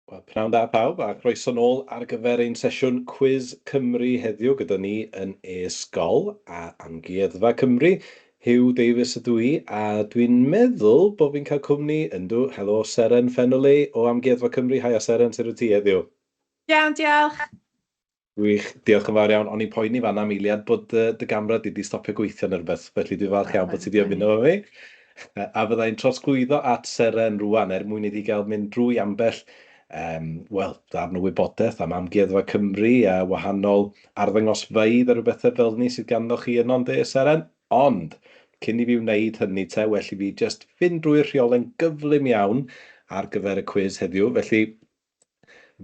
Wel, pnawn da pawb, a croeso nôl ar gyfer ein sesiwn Cwis Cymru heddiw gyda ni yn e-sgol a Amgueddfa Cymru. Huw Davies ydw i, a dwi'n meddwl bod fi'n cael cwmni, yndw, helo Seren Fenoley o Amgueddfa Cymru. Haia Seren, sut wyt ti heddiw? Iawn, diolch. Gwych, diolch yn fawr iawn. O'n i'n poeni fan'na am eiliad bod dy gamera di 'di stopio gweithio neu rywbeth, felly dwi'n falch iawn bod ti 'di ymuno efo fi. A fydda i'n trosglwyddo at Seren rŵan er mwyn iddi gael mynd drwy ambell, yym, wel, ddarn o wybodaeth am Amgueddfa Cymru a wahanol arddangosfeydd a rhyw bethau fel 'ny sydd ganddo chi yno, ynde, Seren? Ond, cyn i fi wneud hynny te, well i fi jyst fynd drwy'r rheole'n gyflym iawn ar gyfer y cwis heddiw. Felly,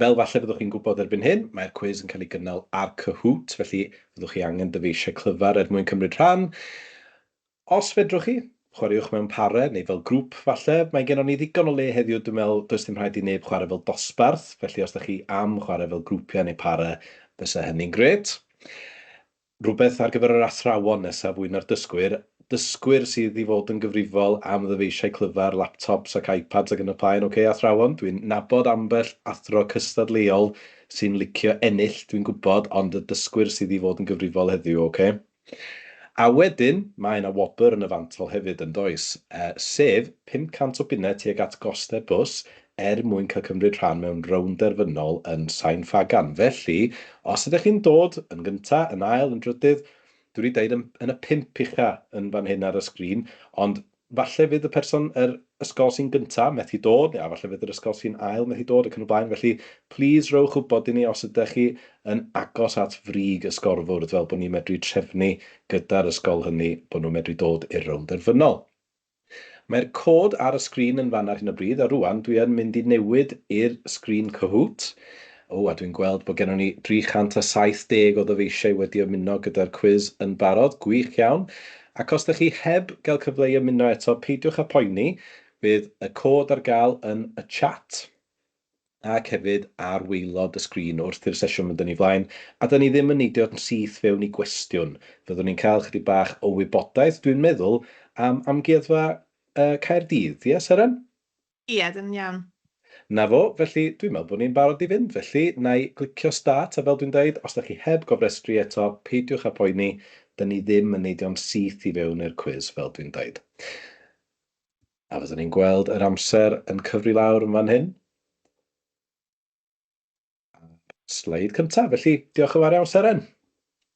fel falle byddwch chi'n gwybod erbyn hyn, mae'r cwis yn cael ei gynnal ar Kahoot, felly fyddwch chi angen dyfeisiau clyfar er mwyn cymryd rhan. Os fedrwch chi, chwaraewch mewn pare neu fel grŵp falle. Mae gennon ni ddigon o le heddiw, dwi'n meddwl, does dim rhaid i neb chwarae fel dosbarth, felly os da chi am chwarae fel grwpiau neu pare, fysa hynny'n grêt. Rhywbeth ar gyfer yr athrawon nesaf fwy na'r dysgwyr, dysgwyr sydd i fod yn gyfrifol am ddyfeisiau clyfar, laptops ac iPads ac yn y blaen. Ocê, athrawon, dwi'n nabod ambell athro cystadleuol sy'n licio ennill, dwi'n gwybod, ond y dysgwyr sydd i fod yn gyfrifol heddiw, ocê? A wedyn, mae yna wobr yn y fantol hefyd, yn does? Sef 500 o bunnau tuag at gostau bws er mwyn cael cymryd rhan mewn rownd derfynol yn Sain Ffagan. Felly, os ydych chi'n dod yn gynta, yn ail, yn drydydd, dwi wedi deud yn, yn y pump ucha yn fan hyn ar y sgrin, ond falle fydd y person, yr ysgol sy'n gynta methu dod, neu a falle fydd yr ysgol sy'n ail methu dod ac yn y blaen. Felly, plîs rhowch wybod i ni os ydych chi yn agos at frig y sgorfwrdd, fel bod ni'n medru trefnu gyda'r ysgol hynny bod nhw'n medru dod i'r rownd derfynol. Mae'r cod ar y sgrin yn fan ar hyn o bryd, a rŵan dwi yn mynd i newid i'r sgrin Kahoot. O, a dwi'n gweld bod gennon ni 370 o ddyfeisiau wedi ymuno gyda'r cwis yn barod. Gwych iawn. Ac os ydych chi heb gael cyfle i ymuno eto, peidiwch â poeni, bydd y cod ar gael yn y chat ac hefyd ar waelod y sgrin wrth i'r sesiwn fynd yn ei flaen, a 'dan ni ddim yn neidio yn syth fewn i gwestiwn. Fyddwn ni'n cael chydig bach o wybodaeth, dwi'n meddwl, am Amgueddfa yy Caerdydd, ie Seren? Ie, dyna'n iawn. 'Na fo, felly dwi'n meddwl bod ni'n barod i fynd, felly wna i glicio start, a fel dwi'n deud, os dach chi heb gofrestru eto, peidiwch â poeni, 'dan ni ddim yn neidio'n syth i fewn i'r cwis, fel dwi'n deud. A fyddwn ni'n gweld yr amser yn cyfri lawr yn fan hyn. Sleid cyntaf, felly diolch yn fawr iawn Seren.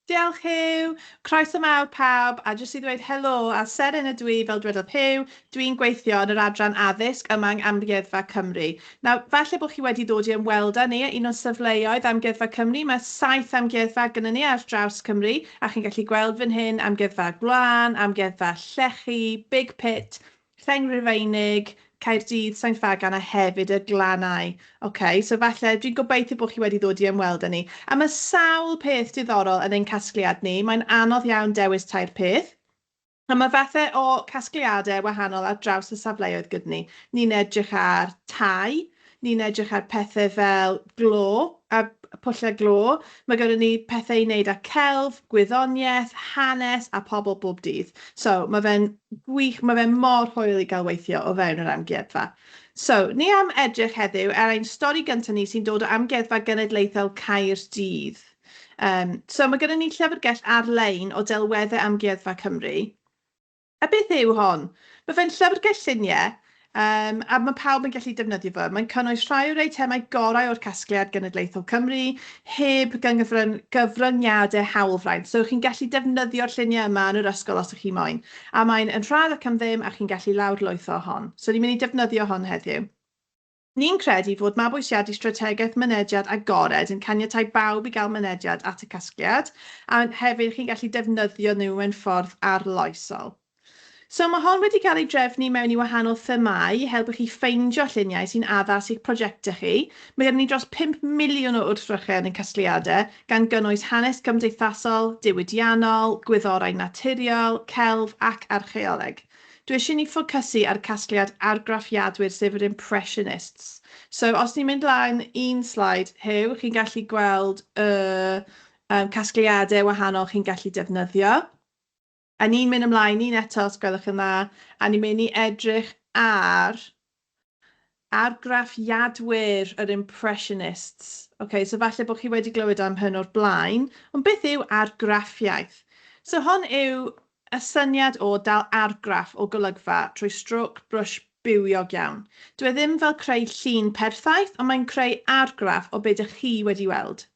Diolch Huw! Croeso mawr pawb, a jyst i ddweud helo, a Seren ydw i, fel dwedodd Huw, dwi'n gweithio yn yr adran addysg yma yng Amgueddfa Cymru. Nawr, falle bod chi wedi dod i ymweld â ni at un o'n safleoedd Amgueddfa Cymru, mae saith amgueddfa gyda ni ar draws Cymru, a chi'n gallu gweld fan hyn Amgueddfa Gwlân, Amgueddfa Llechi, Big Pit, Lleng Rufeinig, Caerdydd, Sain Ffagan a hefyd y Glannau. Ok, so falle, dwi'n gobeithio bod chi wedi ddod i ymweld â ni. A mae sawl peth diddorol yn ein casgliad ni, mae'n anodd iawn dewis tair peth. A mae fathau o casgliadau wahanol ar draws y safleoedd gyda ni. Ni'n edrych ar tai, ni'n edrych ar pethau fel glo a pwllau glo. Mae gyda ni pethau i wneud â celf, gwyddoniaeth, hanes a pobl bob dydd. So mae fe'n gwych, mae fe mor hwyl i gael weithio o fewn yr amgueddfa. So, ni am edrych heddiw ar ein stori gyntaf ni sy'n dod o Amgueddfa Genedlaethol Caerdydd. So mae gennym ni llyfrgell ar-lein o delweddau Amgueddfa Cymru. A beth yw hon? Mae fe'n llyfrgell lluniau, um, a mae pawb yn gallu defnyddio fo. Mae'n cynnwys rhai o'r eitemau gorau o'r casgliad Genedlaethol Cymru, heb gyfryngiadau hawlfraint. So chi'n gallu defnyddio'r lluniau yma yn yr ysgol os ydych chi moyn. A mae'n yn rhad ac am ddim, a chi'n gallu lawrlwytho hon. So ni'n mynd i defnyddio hon heddiw. Ni'n credu fod mabwysiadu strategaeth mynediad agored yn caniatáu bawb i gael mynediad at y casgliad, a hefyd chi'n gallu defnyddio nhw mewn ffordd arloesol. So mae hon wedi cael ei drefnu mewn i wahanol themâu i helpu chi ffeindio lluniau sy'n addas i'ch prosiectau chi. Mae gennym ni dros 5 miliwn o wrthrychau yn ein casgliadau, gan gynnwys hanes cymdeithasol, diwydiannol, gwyddorau naturiol, celf ac archaeoleg. Dwi eisiau ni ffocysu ar casgliad argraffiadwyr, sef yr Impressionists. So, os ni'n mynd lan un sleid, Huw, chi'n gallu gweld y casgliadau wahanol chi'n gallu defnyddio. A ni'n mynd ymlaen un eto, os gwelwch yn dda, a ni'n mynd i edrych ar Argraffiadwyr, yr Impressionists. Ok, so falle bod chi wedi glywed am hyn o'r blaen, ond beth yw argraffiaeth? So hon yw y syniad o dal argraff o golygfa trwy strôc brwsh bywiog iawn. Dyw e ddim fel creu llun perffaith, ond mae'n creu argraff o be dych chi wedi weld.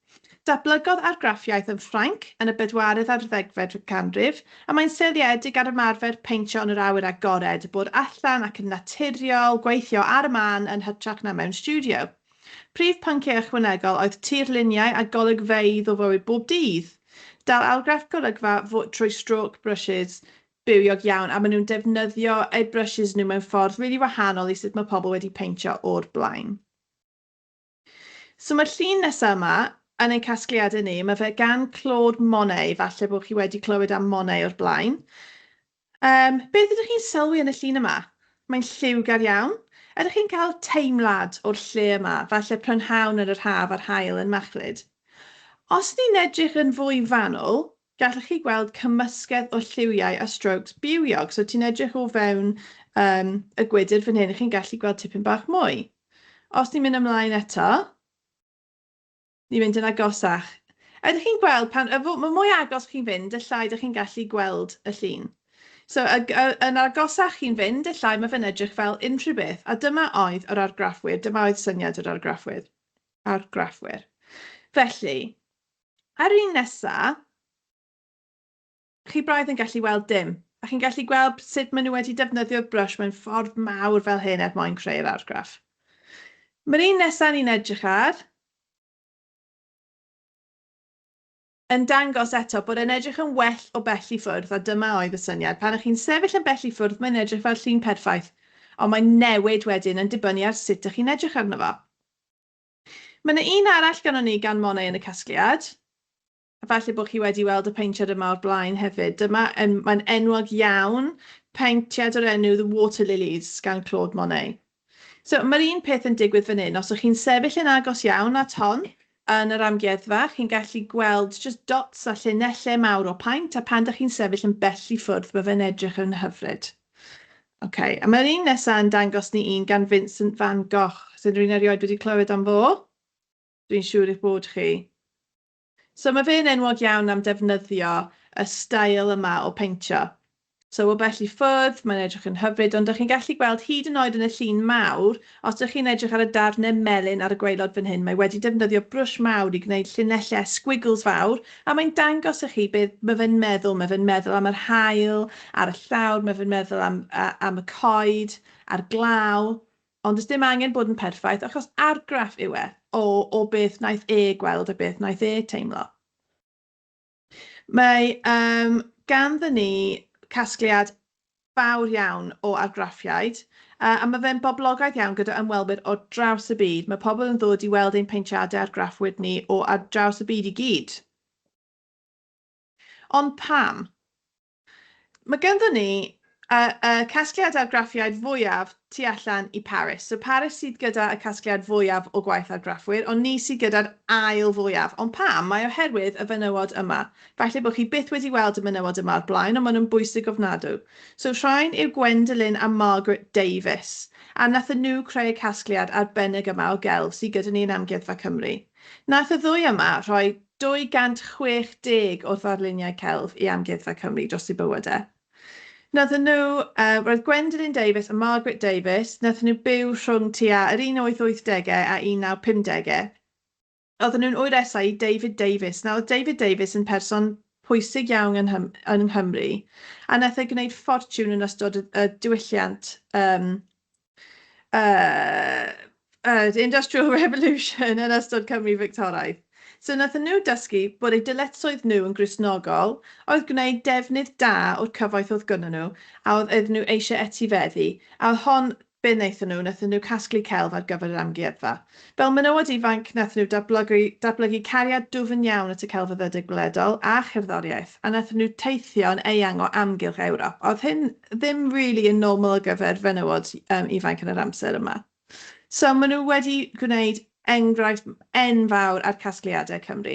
Datblygodd argraffiaeth yn Ffrainc yn y bedwaredd ar ddegfed ganrif, a mae'n seiliedig ar ymarfer peintio yn yr awyr agored, bod allan ac yn naturiol, gweithio ar y man yn hytrach na mewn stiwdio. Prif pynciau ychwanegol oedd tirluniau a golygfeydd o fywyd bob dydd. Dal argraff golygfa trwy stroke brushes bywiog iawn, a maen nhw'n defnyddio eu brushes nhw mewn ffordd rili wahanol i sut mae pobl wedi peintio o'r blaen. So mae'r llun nesaf yma yn ein casgliadau ni, mae fe gan Claude Monet, falle bod chi wedi clywed am Monet o'r blaen. Beth ydych chi'n sylwi yn y llun yma? Mae'n lliwgar iawn. Ydych chi'n cael teimlad o'r lle yma, falle prynhawn yn yr haf a'r haul yn machlud? Os ni'n edrych yn fwy fanwl, gallwch chi gweld cymysgedd o lliwiau a strokes bywiog. So ti'n edrych o fewn y gwydr fan hyn, chi'n gallu gweld tipyn bach mwy. Os ni'n mynd ymlaen eto, ni'n mynd yn agosach. Ydych chi'n gweld, pan, y mae mwy agos chi'n fynd, y llai ydych chi'n gallu gweld y llun. So, yn agosach chi'n fynd, y llai mae fe'n edrych fel unrhyw beth. A dyma oedd yr argraffwyr, dyma oedd syniad yr argraffwyr. Argraffwyr. Felly, ar un nesa, chi braidd yn gallu weld dim. A chi'n gallu gweld sut maen nhw wedi defnyddio'r brush mewn ffordd mawr fel hyn er mwyn creu'r argraff. Mae'r un nesaf ni'n edrych ar yn dangos eto bod e'n edrych yn well o bell i ffwrdd, a dyma oedd y syniad. Pan ych chi'n sefyll yn bell i ffwrdd, mae'n edrych fel llun perffaith, ond mae'n newid wedyn yn dibynnu ar sut ych chi'n edrych arno fo. Mae yna un arall gynnon ni gan Monet yn y casgliad. A falle bod chi wedi weld y peintiad yma o'r blaen hefyd. Dyma, mae'n enwog iawn, peintiad o'r enw The Water Lilies gan Claude Monet. So mae'r un peth yn digwydd fan hyn. Os ydych chi'n sefyll yn agos iawn at hon yn yr amgueddfa, chi'n gallu gweld just dots a llinellau mawr o paent, a pan ydych chi'n sefyll yn bell i ffwrdd, mae fe'n edrych yn hyfryd. OK, a mae'r un nesaf yn dangos ni un gan Vincent van Gogh. Sy'n rhywun erioed wedi clywed am fo? Dwi'n siŵr eich bod chi. So mae fe'n enwog iawn am defnyddio y steil yma o peintio. So o bell i ffwrdd, mae'n edrych yn hyfryd, ond dych chi'n gallu gweld hyd yn oed yn y llun mawr, os dych chi'n edrych ar y darnau melyn ar y gwaelod fan hyn, mae wedi defnyddio brwsh mawr i gwneud llinellau squiggles fawr, a mae'n dangos i chi beth mae fe'n meddwl. Mae fe'n meddwl am yr haul ar y llawr, mae fe'n meddwl am, am y coed, a'r glaw. Ond does dim angen bod yn perffaith, achos argraff yw e o, o beth wnaeth e gweld a beth wnaeth e teimlo. Mae ganddo ni casgliad fawr iawn o argraffiaid, a mae fe'n boblogaidd iawn gyda ymwelwyr o draws y byd. Mae pobl yn ddod i weld ein peintiadau argraffwyr ni o ar draws y byd i gyd. Ond pam? Mae ganddo ni y, y casgliad argraffiaid fwyaf tu allan i Paris. So Paris sydd gyda y casgliad fwyaf o gwaith argraffwyr, ond ni sydd gyda'r ail fwyaf. Ond pam? Mae oherwydd y fenywod yma. Falle bod chi byth wedi weld y menywod yma o'r blaen, ond maen nhw'n bwysig ofnadw. So rhain yw Gwendolyn a Margaret Davies, a nathon nhw creu y casgliad arbennig yma o gelf sydd gyda ni yn Amgueddfa Cymru. Nath y ddwy yma rhoi 260 o ddarluniau celf i Amgueddfa Cymru dros eu bywydau. Nathon nhw, roedd Gwendolyn Davies a Margaret Davies, nathon nhw byw rhwng tua yr 1880au a 1950au. Oedden nhw'n wyresau i David Davies. Nawr, oedd David Davies yn person pwysig iawn yn, yng Nghymru, a nath e gwneud ffortiwn yn ystod y, y diwylliant Industrial Revolution yn ystod Cymru Fictoraidd. So nathon nhw dysgu bod eu dyletswydd nhw yn Gristnogol oedd gwneud defnydd da o'r cyfoeth oedd gynnon nhw, a oedd iddyn nhw eisiau etifeddu. A oedd hon, be wnaethon nhw, wnaethon nhw casglu celf ar gyfer yr amgueddfa. Fel menywod ifanc, wnaethon nhw datblygu, datblygu cariad dwfn iawn at y celfyddydau gwledol a cherddoriaeth, a wnaethon nhw teithio'n eang o amgylch Ewrop. Oedd hyn ddim really yn normal ar gyfer fenywod ifanc yn yr amser yma. So maen nhw wedi gwneud enghraifft enfawr ar casgliadau Cymru.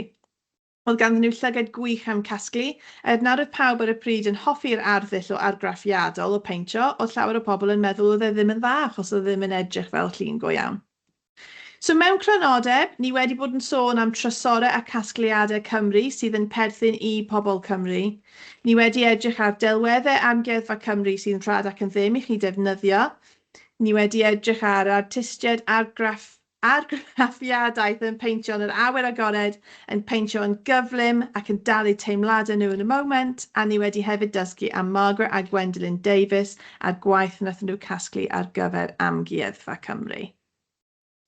Oedd ganddyn nhw llygaid gwych am casglu, er nad oedd pawb ar y pryd yn hoffi'r arddull o argraffiadol o peintio, oedd llawer o pobl yn meddwl oedd e ddim yn dda achos oedd e ddim yn edrych fel llun go iawn. So mewn crynodeb, ni wedi bod yn sôn am trysorau a casgliadau Cymru sydd yn perthyn i pobl Cymru. Ni wedi edrych ar delweddau Amgueddfa Cymru sydd yn rhad ac yn ddim i chi defnyddio. Ni wedi edrych ar artistiaid argraff argraffiadaeth yn peintio yn yr awyr agored, yn peintio yn gyflym ac yn dal eu teimladau nhw yn y moment, a ni wedi hefyd dysgu am Margaret a Gwendoline Davies a'r gwaith wnaethon nhw casglu ar gyfer Amgueddfa Cymru.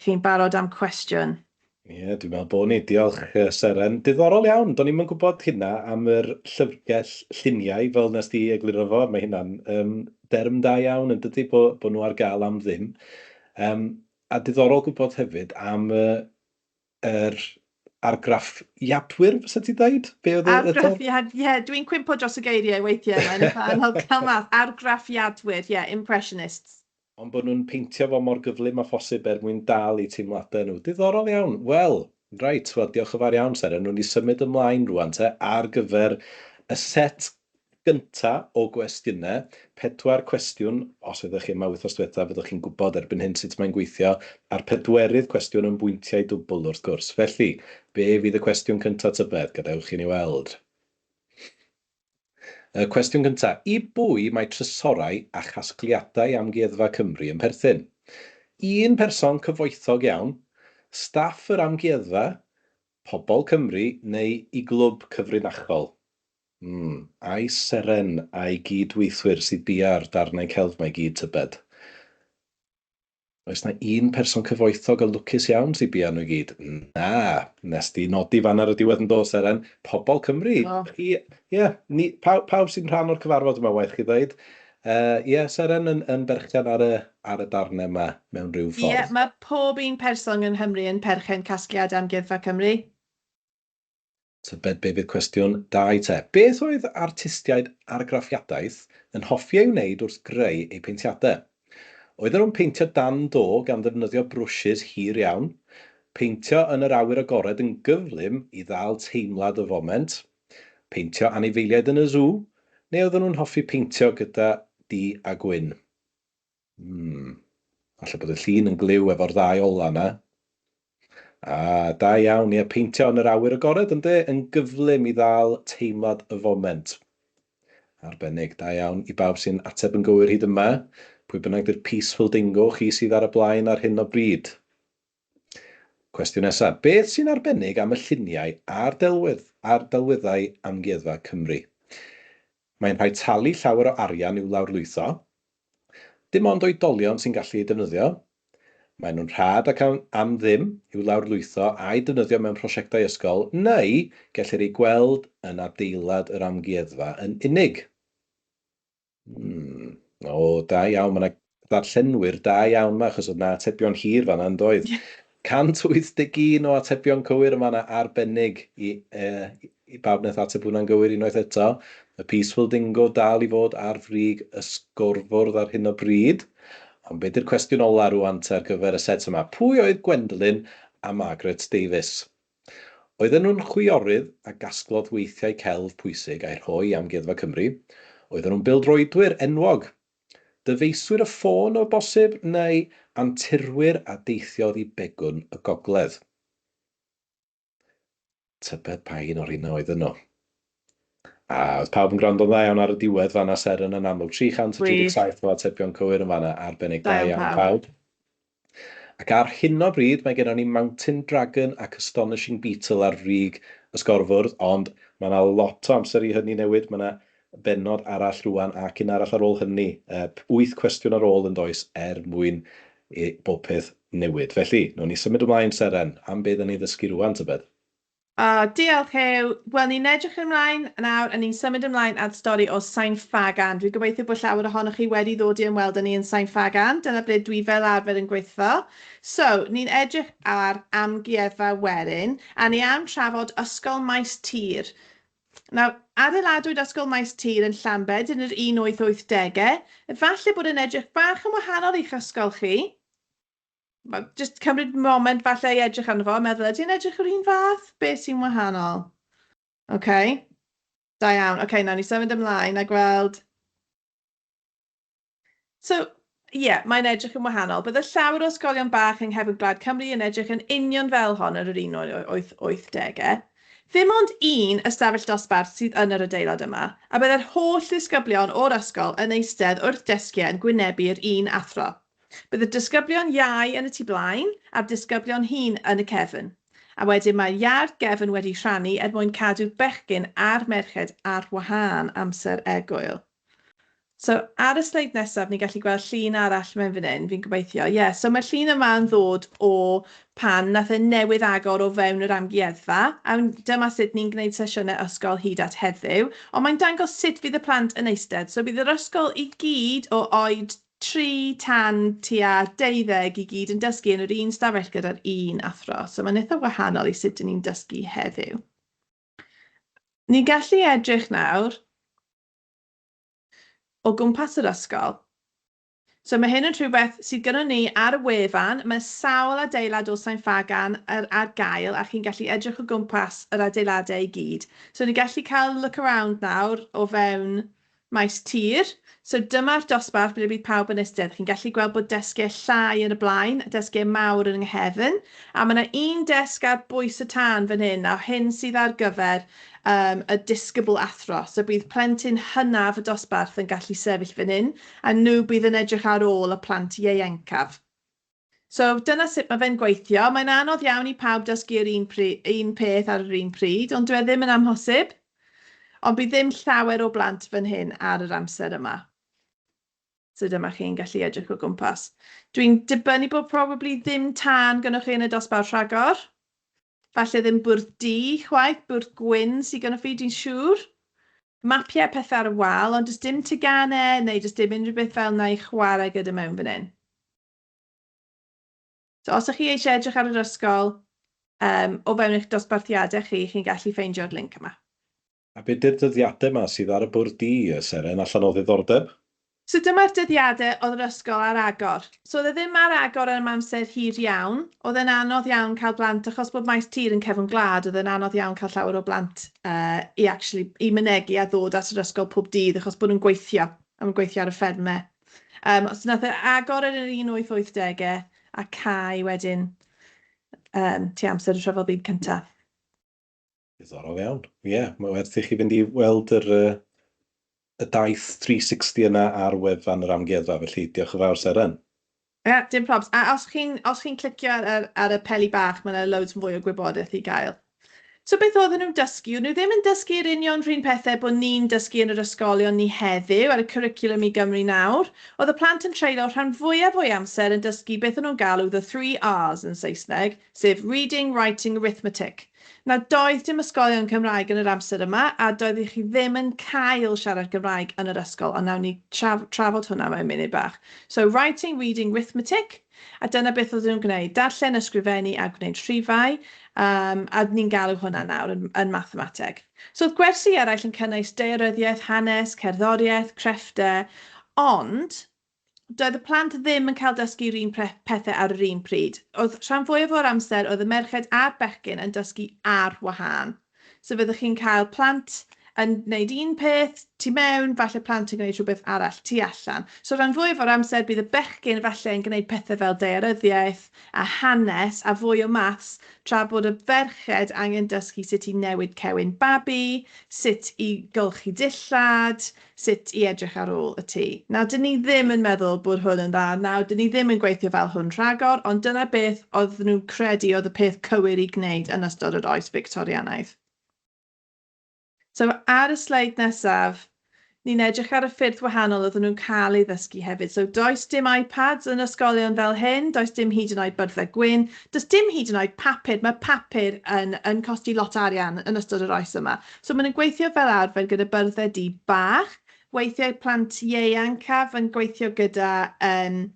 Chi'n barod am cwestiwn? Ie, yeah, dwi'n meddwl bod ni. Diolch, Seren. Diddorol iawn. Do'n i'm yn gwybod hynna am yr llyfrgell lluniau, fel nes di egluro fo. Mae hynna'n derm da iawn, yn dydy, bod nhw ar gael am ddim. A diddorol gwybod hefyd am yr argraffiadwyr, fysa ti dweud? Be oedd y Argraffiad, ie, yeah, dwi'n cwympo dros y geiriau weithiau, mae'n eitha anodd cael mas. Argraffiadwyr, ie, yeah, impressionists. Ond bod nhw'n peintio fo mor gyflym â phosib er mwyn dal eu teimladau nhw. Diddorol iawn. Wel, reit, wel, diolch yn fawr iawn, Seren. Nw'n ni symud ymlaen rwan te ar gyfer y set gynta o gwestiynau. Pedwar cwestiwn, os oeddech chi yma wythnos diwetha, fyddwch chi'n gwybod erbyn hyn sut mae'n gweithio, a'r pedwerydd cwestiwn yn bwyntiau dwbl wrth gwrs. Felly, be fydd y cwestiwn cyntaf tybed? Gadewch i ni weld. Y cwestiwn cyntaf, i bwy mae trysorau a chasgliadau Amgueddfa Cymru yn perthyn? Un person cyfoethog iawn, staff yr amgueddfa, pobl Cymru neu i glwb cyfrinachol? Ai Seren a'i gyd-weithwyr sydd bia'r darnau celf 'ma i gyd tybed? Oes 'na un person cyfoethog a lwcus iawn sydd bia nhw i gyd? Na, nes di nodi fan ar y diwedd yn do, Seren. Pobl Cymru. Do. Chi, ie, ni, pawb, pawb sy'n rhan o'r cyfarfod yma, waeth chi ddweud. Ie, Seren yn berchen ar y darnau yma mewn rhyw Ie, ffordd. mae pob un person yng Nghymru yn perchen casgliad Amgueddfa Cymru. Tybed be fydd cwestiwn dau te. Beth oedd artistiaid argraffiadaeth yn hoffi ei wneud wrth greu eu peintiadau? Oedden nhw'n peintio dan do gan ddefnyddio brwshys hir iawn, peintio yn yr awyr agored yn gyflym i ddal teimlad y foment, peintio anifeiliaid yn y sŵ, neu oedden nhw'n hoffi peintio gyda du a gwyn? Falle bod y llun yn gliw efo'r ddau ola 'na. A da iawn, ie, peintio yn yr awyr agored ynde, yn gyflym i ddal teimlad y foment. Arbennig, da iawn i bawb sy'n ateb yn gywir hyd yma. Pwy bynnag 'di'r Peaceful Dingo, chi sydd ar y blaen ar hyn o bryd. Cwestiwn nesaf, beth sy'n arbennig am y lluniau a'r delwedd, a'r delweddau Amgueddfa Cymru? Mae'n rhaid talu llawer o arian i'w lawrlwytho. Dim ond oedolion sy'n gallu eu defnyddio. Maen nhw'n rhad ac am ddim i'w lawrlwytho a'u defnyddio mewn prosiectau ysgol, neu gellir eu gweld yn adeilad yr amgueddfa yn unig. O, da iawn, mae 'na ddarllenwyr da iawn 'ma, achos oedd 'na atebion hir fan'na, yn doedd? 181 o atebion cywir yn fan'na, arbennig i bawb wnaeth ateb hwnna'n gywir unwaith eto. Y Peaceful Dingo dal i fod ar frig y sgorfwrdd ar hyn o bryd. Ond be 'di'r cwestiwn ola rŵan te ar gyfer y set yma? Pwy oedd Gwendoline a Margaret Davies? Oedden nhw'n chwiorydd a gasglodd weithiau celf pwysig a'i rhoi i Amgueddfa Cymru? Oedden nhw'n bêl-droedwyr enwog? Dyfeiswyr y ffôn o bosib, neu anturwyr a deithiodd i Begwn y Gogledd? Tybed pa un o'r rheina oedden nhw? A oedd pawb yn gwrando'n dda iawn ar y diwedd fan'na, Seren, yn amlwg. 337 o atebion cywir yn fan'na, arbennig. Da Da iawn iawn pawb. pawb. Ac ar hyn o bryd mae gennon ni Mountain Dragon ac Astonishing Beetle ar frig y sgorfwrdd, ond mae 'na lot o amser i hynny newid. Mae 'na bennod arall rŵan ac un arall ar ôl hynny. Wyth cwestiwn ar ôl yn does er mwyn i bob peth newid. Felly, wnawn ni symud ymlaen, Seren, am be 'dan ni'n ddysgu rŵan, tybed? O, diolch Huw. Wel, ni'n edrych ymlaen nawr, a ni'n symud ymlaen at stori o Sain Ffagan. Dwi'n gobeithio bod llawer ohonoch chi wedi ddod i ymweld â ni yn Sain Ffagan. Dyna ble dwi fel arfer yn gweithio. So, ni'n edrych ar Amgueddfa Werin, a ni am trafod Ysgol Maes Tir. Nawr, adeiladwyd Ysgol Maes Tir yn Llambed yn yr 1880au. Efallai bod yn edrych bach yn wahanol i'ch ysgol chi. Mae jyst cymryd moment falle i edrych arno fo a meddwl, ydy e'n edrych yr un fath? Be sy'n wahanol? OK. Da iawn. OK, nawn ni symud ymlaen a gweld. So, ie, yeah, mae'n edrych yn wahanol. Bydde llawer o ysgolion bach yng nghefn gwlad Cymru yn edrych yn union fel hon yn yr 1880au. Ddim ond un ystafell dosbarth sydd yn yr adeilad yma, a byddai'r holl ddisgyblion o'r ysgol yn eistedd wrth desgiau yn gwynebu'r un athro. Bydd y disgyblion iau yn y tu blaen a'r disgyblion hŷn yn y cefn. A wedyn mae'r iard gefn wedi rhannu er mwyn cadw'r bechgyn a'r merched ar wahân amser egwyl. So ar y sleid nesaf, ni'n gallu gweld llun arall mewn fan hyn, fi'n gobeithio. Ie, yeah, so mae'r llun yma yn ddod o pan nath e newydd agor o fewn yr amgueddfa, a dyma sut ni'n gwneud sesiynau ysgol hyd at heddiw. Ond mae'n dangos sut fydd y plant yn eistedd. So bydd yr ysgol i gyd o oed 3 tan tua 12 i gyd yn dysgu yn yr un stafell gyda'r un athro. So mae'n eitha wahanol i sut dyn ni'n dysgu heddiw. Ni'n gallu edrych nawr o gwmpas yr ysgol. So mae hyn yn rhywbeth sydd gyda ni ar y wefan. Mae sawl adeilad o Sain Ffagan ar gael a chi'n gallu edrych o gwmpas yr adeiladau i gyd. So ni'n gallu cael look around nawr o fewn maes tir. So dyma'r dosbarth ble bydd pawb yn eistedd. Chi'n gallu gweld bod desgiau llai yn y blaen, a desgiau mawr yn yng nghefn. A mae yna un desg ar bwys y tân fan hyn, a hyn sydd ar gyfer y disgybl athro. So bydd plentyn hynaf y dosbarth yn gallu sefyll fan hyn, a nhw bydd yn edrych ar ôl y plant ieuencaf. So dyna sut mae fe'n gweithio. Mae'n anodd iawn i pawb dysgu'r un peth ar yr un pryd, ond dwi e ddim yn amhosib. Ond bydd ddim llawer o blant fan hyn ar yr amser yma. So dyma chi'n gallu edrych o gwmpas. Dwi'n dibynnu bod probably ddim tân gynnwch chi yn y dosbarth rhagor. Falle ddim bwrdd du chwaith, bwrdd gwyn sydd gynnwch fi, dwi'n siŵr. Mapiau pethau ar y wal, ond does dim teganau neu does dim unrhyw beth fel 'na i chwarae gyda mewn fan hyn. So os ydych chi eisiau edrych ar yr ysgol o fewn eich dosbarthiadau chi, chi'n gallu ffeindio'r link yma. A beth yw'r dyddiadau yma sydd ar y bwrdd du, Seren, allan o ddiddordeb? So dyma'r dyddiadau oedd yr ysgol ar agor. So oedd e ddim ar agor am amser hir iawn. Oedd e'n anodd iawn cael blant, achos bod maes tir yn cefn gwlad, oedd e'n anodd iawn cael llawer o blant i actually, i mynegi a ddod at yr ysgol pob dydd, achos bod nhw'n gweithio, a nhw'n gweithio ar y ffermau. So nath e agor yn yr 1880au a cau wedyn tua amser y Rhyfel Byd Cyntaf. Diddorol iawn. Ie, yeah, mae werth i chi fynd i weld y daith 360 yna ar wefan yr amgueddfa, felly diolch yn fawr, Seren. Ie, yeah, dim probs. A os chi'n clicio ar y peli bach, mae yna loads fwy o gwybodaeth i gael. So beth oedden nhw'n dysgu? O'n nhw ddim yn dysgu'r union rhywun pethau bod ni'n dysgu yn yr ysgolion ni heddiw ar y cwricwlwm i Gymru nawr. Oedd y plant yn treulio rhan fwyaf o'i amser yn dysgu beth o'n nhw'n galw the three R's yn Saesneg, sef reading, writing, arithmetic. Nawr, doedd dim ysgolion Cymraeg yn yr amser yma, a doeddech chi ddim yn cael siarad Gymraeg yn yr ysgol, ond nawn ni trafod hwnna mewn munud bach. So, writing, reading, arithmetic, a dyna beth oedden nhw'n gwneud: darllen, ysgrifennu a gwneud rhifau, a ni'n galw hwnna nawr yn mathemateg. So, oedd gwersi eraill yn cynnwys daearyddiaeth, hanes, cerddoriaeth, crefftau, ond doedd y plant ddim yn cael dysgu'r un pethau ar yr un pryd. Oedd rhan fwyaf o'r amser, oedd y merched a'r bechgyn yn dysgu ar wahân. So fyddwch chi'n cael plant yn gwneud un peth tu mewn, falle plant yn gwneud rhywbeth arall tu allan. So rhan fwyaf o'r amser bydd y bechgyn falle yn gwneud pethau fel daearyddiaeth a hanes a fwy o maths, tra bod y ferched angen dysgu sut i newid cewyn babi, sut i golchi dillad, sut i edrych ar ôl y tŷ. Nawr, dyn ni ddim yn meddwl bod hwn yn dda. Nawr, dyn ni ddim yn gweithio fel hwn rhagor, ond dyna beth oedd nhw'n credu oedd y peth cywir i gwneud yn ystod yr oes Victorianaidd. So ar y sleid nesaf, ni'n edrych ar y ffyrdd wahanol oedden nhw'n cael ei ddysgu hefyd. So does dim iPads yn ysgolion fel hyn, does dim hyd yn oed byrddau gwyn, does dim hyd yn oed papur. Mae papur yn costi lot arian yn ystod yr oes yma. So maen nhw'n gweithio fel arfer gyda byrddau du bach. Weithiau plant ieuancaf yn gweithio gyda, maen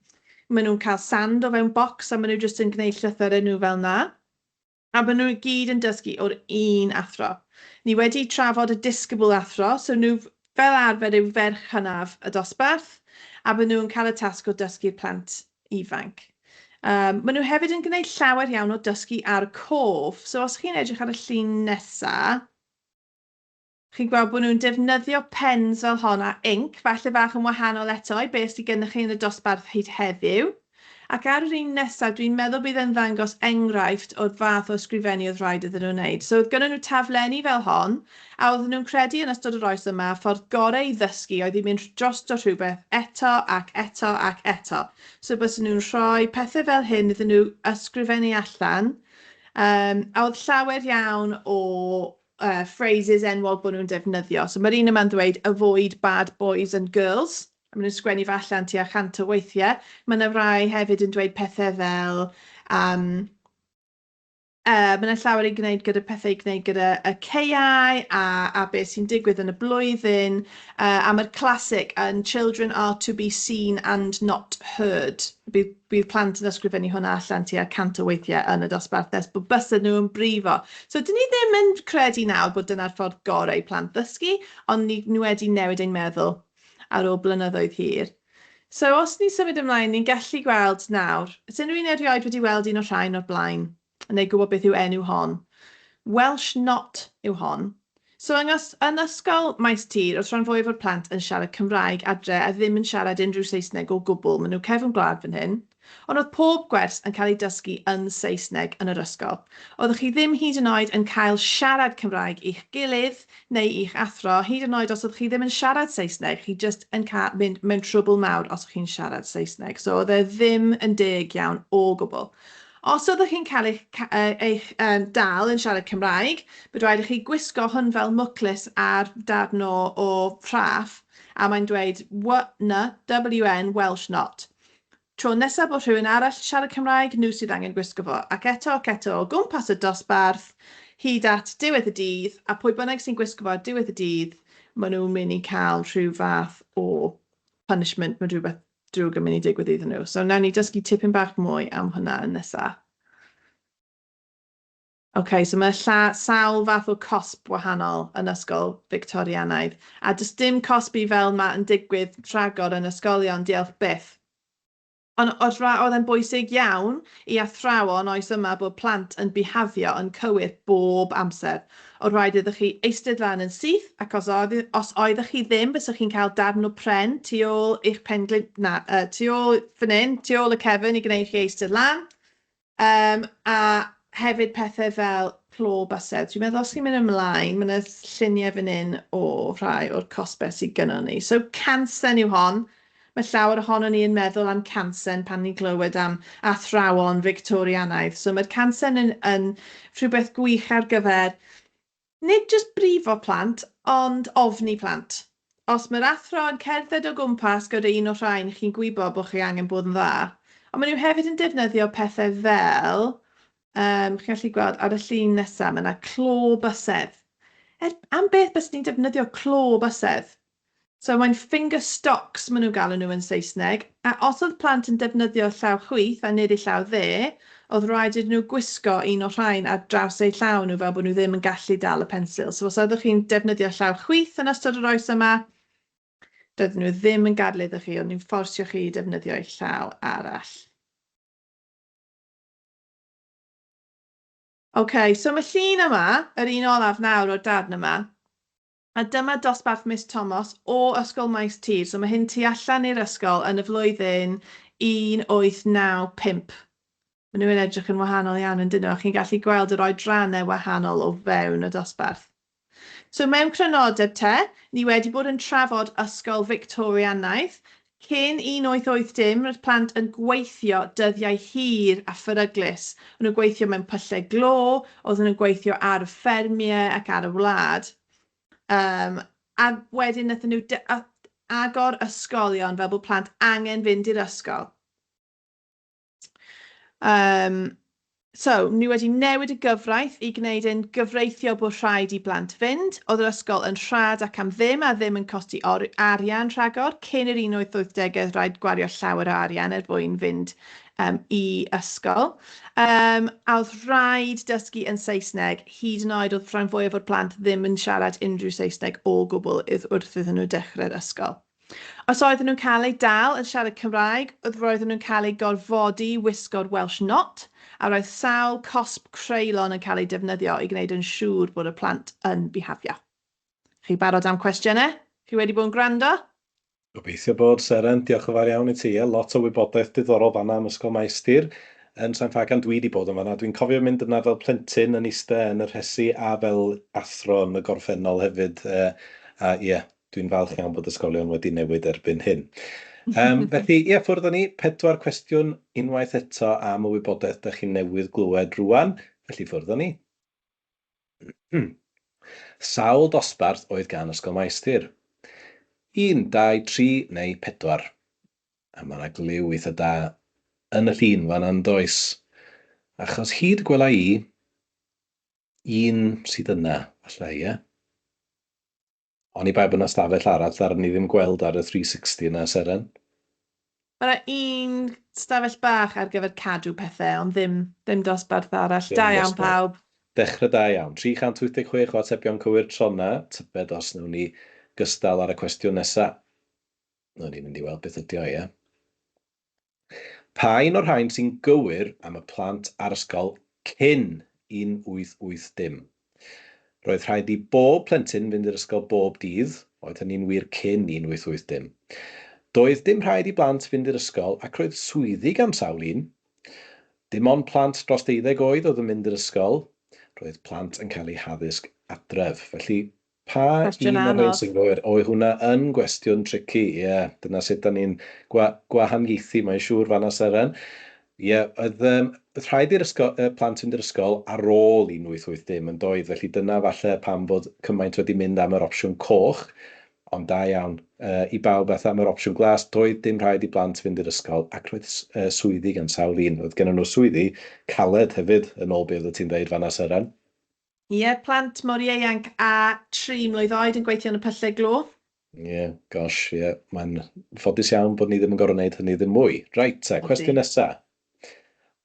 nhw'n cael sand o fewn bocs a maen nhw jyst yn gwneud llythyrau nhw fel 'na. A maen nhw i gyd yn dysgu o'r un athro. Ni wedi trafod y disgybl athro, so nhw fel arfer yw ferch hynaf y dosbarth, a maen nhw'n cael y tasg o dysgu'r plant ifanc. Maen nhw hefyd yn gwneud llawer iawn o dysgu ar y cof. So os chi'n edrych ar y llun nesaf, Chi'n gweld bod nhw'n defnyddio pens fel hon a inc, falle fach yn wahanol eto i beth sydd gennych chi yn y dosbarth hyd heddiw. Ac ar yr un nesaf, dwi'n meddwl bydd e'n ddangos enghraifft o'r fath o ysgrifennu oedd rhaid iddyn nhw wneud. So oedd gynnon nhw taflenni fel hon, a oedden nhw'n credu yn ystod yr oes yma, ffordd gorau i ddysgu oedd i mynd drosto rhywbeth eto ac eto ac eto. So bysen nhw'n rhoi pethau fel hyn iddyn nhw ysgrifennu allan. A oedd llawer iawn o phrases enwog bod nhw'n defnyddio. So mae'r un yma'n dweud "Avoid bad boys and girls". A maen nhw'n sgwennu fe allan tua 100 o weithiau. Mae yna rai hefyd yn dweud pethau fel... Mae yna llawer i gwneud gyda pethau i gwneud gyda y caeau a beth sy'n digwydd yn y blwyddyn. A mae'r classic yn "Children are to be seen and not heard". Bydd plant yn ysgrifennu hwnna allan tua 100 o weithiau yn y dosbarth nes bod bysedd nhw yn brifo. So, dyn ni ddim yn credu nawr bod dyna'r ffordd gorau i plant ddysgu, ond ni wedi newid ein meddwl ar ôl blynyddoedd hir. So, os ni'n symud ymlaen, ni'n gallu gweld nawr, ydyn unrhyw un erioed wedi weld un o'r rhain o'r blaen, neu gwybod beth yw enw hon? Welsh Not yw hon. So yn ysgol Maes Tir, oedd rhan fwyaf o'r plant yn siarad Cymraeg adre a ddim yn siarad unrhyw Saesneg o gwbl. Maen nhw cefn gwlad fan hyn. Ond oedd pob gwers yn cael ei dysgu yn Saesneg yn yr ysgol. Oeddech chi ddim hyd yn oed yn cael siarad Cymraeg i'ch gilydd neu i'ch athro, hyd yn oed os oeddech chi ddim yn siarad Saesneg, chi jyst yn cael mynd mewn trwbl mawr os o'ch chi'n siarad Saesneg. So oedd e ddim yn deg iawn o gwbl. Os oeddech chi'n cael eich dal yn siarad Cymraeg, bydd rhaid i chi gwisgo hwn fel mwclis ar darn o rhaff, a mae'n dweud W N W N Welsh Not. Tro nesaf bod rhywun arall yn siarad Cymraeg, nhw sydd angen gwisgo fo. Ac eto o gwmpas y dosbarth, hyd at diwedd y dydd, a pwy bynnag sy'n gwisgo fo ar diwedd y dydd, maen nhw'n mynd i cael rhyw fath o punishment, mae rhywbeth drwg yn mynd i digwydd iddyn nhw. So, wnawn ni dysgu tipyn bach mwy am hwnna yn nesaf. OK, so mae sawl fath o cosb wahanol yn ysgol Victorianaidd. A does dim cosbi fel yma yn digwydd rhagor yn ysgolion, diolch byth. Ond oedd e'n bwysig iawn i athrawon oes yma bod plant yn bihafio yn cywir bob amser. Oedd rhaid iddo chi eistedd lan yn syth, ac os oeddech chi ddim, bysech chi'n cael darn o pren tu ôl eich penglin, na, tu ôl fan hyn, tu ôl y cefn i gwneud chi eistedd lan. A hefyd pethau fel clo bysedd. Dwi'n meddwl os chi'n mynd ymlaen, mae yna lluniau fan hyn o rhai o'r cosbau sydd gynnon ni. So cansen yw hon. Mae llawer ohonon ni yn meddwl am cansen pan ni'n clywed am athrawon Victorianaidd. So mae'r cansen yn rhywbeth gwych ar gyfer nid jyst brifo plant, ond ofni plant. Os mae'r athro yn cerdded o gwmpas gyda un o'r rhain, chi'n gwybod bod chi angen bod yn dda. Ond maen nhw hefyd yn defnyddio pethau fel, chi'n gallu gweld ar y llun nesaf, mae yna clo bysedd. Am beth bys ni'n defnyddio clo bysedd? So mae'n finger stocks maen nhw'n galw nhw yn Saesneg. A os oedd plant yn defnyddio llaw chwith a nid eu llaw dde, oedd rhaid iddyn nhw gwisgo un o'r rhain ar draws eu llaw nhw fel bod nhw ddim yn gallu dal y pensil. So os oeddech chi'n defnyddio llaw chwith yn ystod yr oes yma, doedden nhw ddim yn gadael iddo chi, ond nhw'n fforsio chi i defnyddio eich llaw arall. OK, so mae llun yma, yr un olaf nawr o'r darn yma, a dyma dosbarth Miss Thomas o Ysgol Maes Tir. So mae hyn tu allan i'r ysgol yn y flwyddyn 1895. Maen nhw'n edrych yn wahanol iawn yn dyn nhw, a chi'n gallu gweld yr oedrannau wahanol o fewn y dosbarth. So mewn crynodeb te, ni wedi bod yn trafod ysgol Victorianaidd. Cyn 1880, roedd plant yn gweithio dyddiau hir a pheryglus. O'n nhw'n gweithio mewn pyllau glo, oedden nhw'n gweithio ar y ffermiau ac ar y wlad. A wedyn wnaethon nhw agor ysgolion fel bod plant angen fynd i'r ysgol. So, ni wedi newid y gyfraith i gwneud yn gyfreithiol bod rhaid i blant fynd. Oedd yr ysgol yn rhad ac am ddim a ddim yn costi arian rhagor. Cyn yr 1880au, oedd rhaid gwario llawer o arian er mwyn fynd i ysgol. A oedd rhaid dysgu yn Saesneg, hyd yn oed oedd rhan fwyaf o'r plant ddim yn siarad unrhyw Saesneg o gwbl wrth iddyn nhw dechrau'r ysgol. Os oedden nhw'n cael eu dal yn siarad Cymraeg, oedd roedden nhw'n cael eu gorfodi wisgo'r Welsh Not, a roedd sawl cosb creulon yn cael eu defnyddio i gwneud yn siŵr bod y plant yn bihafio. Chi barod am cwestiynau? Chi wedi bod yn gwrando? Gobeithio bod, Seren. Diolch yn fawr iawn i ti. Ie, lot o wybodaeth diddorol fan'na am Ysgol Maestir yn Sain Ffagan. Dwi 'di bod yn fan'na. Dwi'n cofio mynd yna fel plentyn yn iste yn y rhesi a fel athro yn y gorffennol hefyd. A ie, dwi'n falch iawn bod ysgolion wedi newid erbyn hyn. Felly, ie, ffwrdd â ni. Pedwar cwestiwn unwaith eto am y wybodaeth dach chi newydd glywed rŵan. Felly, ffwrdd â ni. Sawl dosbarth oedd gan Ysgol Maestir? Un, dau, tri neu pedwar? A mae 'na gliw eitha da yn y llun fan'na yn does? Achos hyd y gwela i, un sydd yna, falle, ie? Oni bai bod 'na stafell arall ddaru ni ddim gweld ar y 360 yna, Seren. Mae 'na un stafell bach ar gyfer cadw pethau, ond ddim, ddim dosbarth arall. Ddim Da iawn dosbarth. pawb. Dechrau da iawn. 386 o atebion cywir tro 'na. Tybed os wnawn ni gystal ar y cwestiwn nesa. Wnawn ni fynd i weld beth ydi o, ie? Pa un o'r rhain sy'n gywir am y plant ar ysgol cyn 1880? Roedd rhaid i bob plentyn fynd i'r ysgol bob dydd, oedd hynny'n wir cyn 1880. Doedd dim rhaid i blant fynd i'r ysgol ac roedd swyddi gan sawl un. Dim ond plant dros deuddeg oed oedd yn mynd i'r ysgol, roedd plant yn cael eu haddysg adref. Felly, Pa Cwestiwn un o'r rhain anodd. sy'n gywir? Oedd hwnna yn gwestiwn tricky, ie. Dyna sut da ni'n gwa gwahaniaethu, mae'n siŵr, fan'na Seren. Ie, oedd yym, oedd rhaid i'r ysgol, y plant fynd i'r ysgol ar ôl 1880 yn doedd, felly dyna falle pam bod cymaint wedi mynd am yr opsiwn coch, ond da iawn yy i bawb aeth am yr opsiwn glas, doedd dim rhaid i blant fynd i'r ysgol ac roedd s- yy swyddi gan sawl un, oedd gennyn nhw swyddi caled hefyd, yn ôl be oeddet ti'n ddeud fan'na Seren. Ie, plant mor ieuanc â tri mlwydd oed yn gweithio yn y pyllau glo. Ie, gosh, ie. Mae'n ffodus iawn bod ni ddim yn gorfod wneud hynny ddim mwy. Reit te, cwestiwn nesa.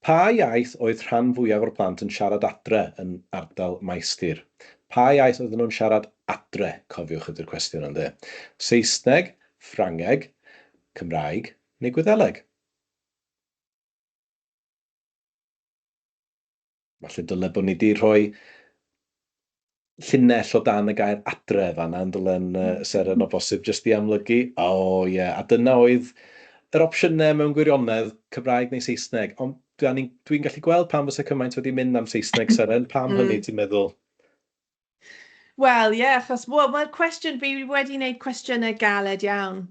Pa iaith oedd rhan fwyaf o'r plant yn siarad adre yn ardal Maestir? Pa iaith oedden nhw'n siarad adre, cofiwch ydy'r cwestiwn ynde? Saesneg, Ffrangeg, Cymraeg neu Gwyddeleg? Falle dyle bod ni 'di rhoi llinell o dan y gair adre fan'na yn dylen, Seren, o bosib, jyst i amlygu. O ie, a dyna oedd yr opsiynau mewn gwirionedd, Cymraeg neu Saesneg. Ond dwi'n dwi gallu gweld pam fysa cymaint wedi mynd am Saesneg, Seren. Pam hynny, ti'n meddwl? Wel, ie, achos wel, mae'r cwestiwn, fi wedi wneud cwestiynau galed iawn.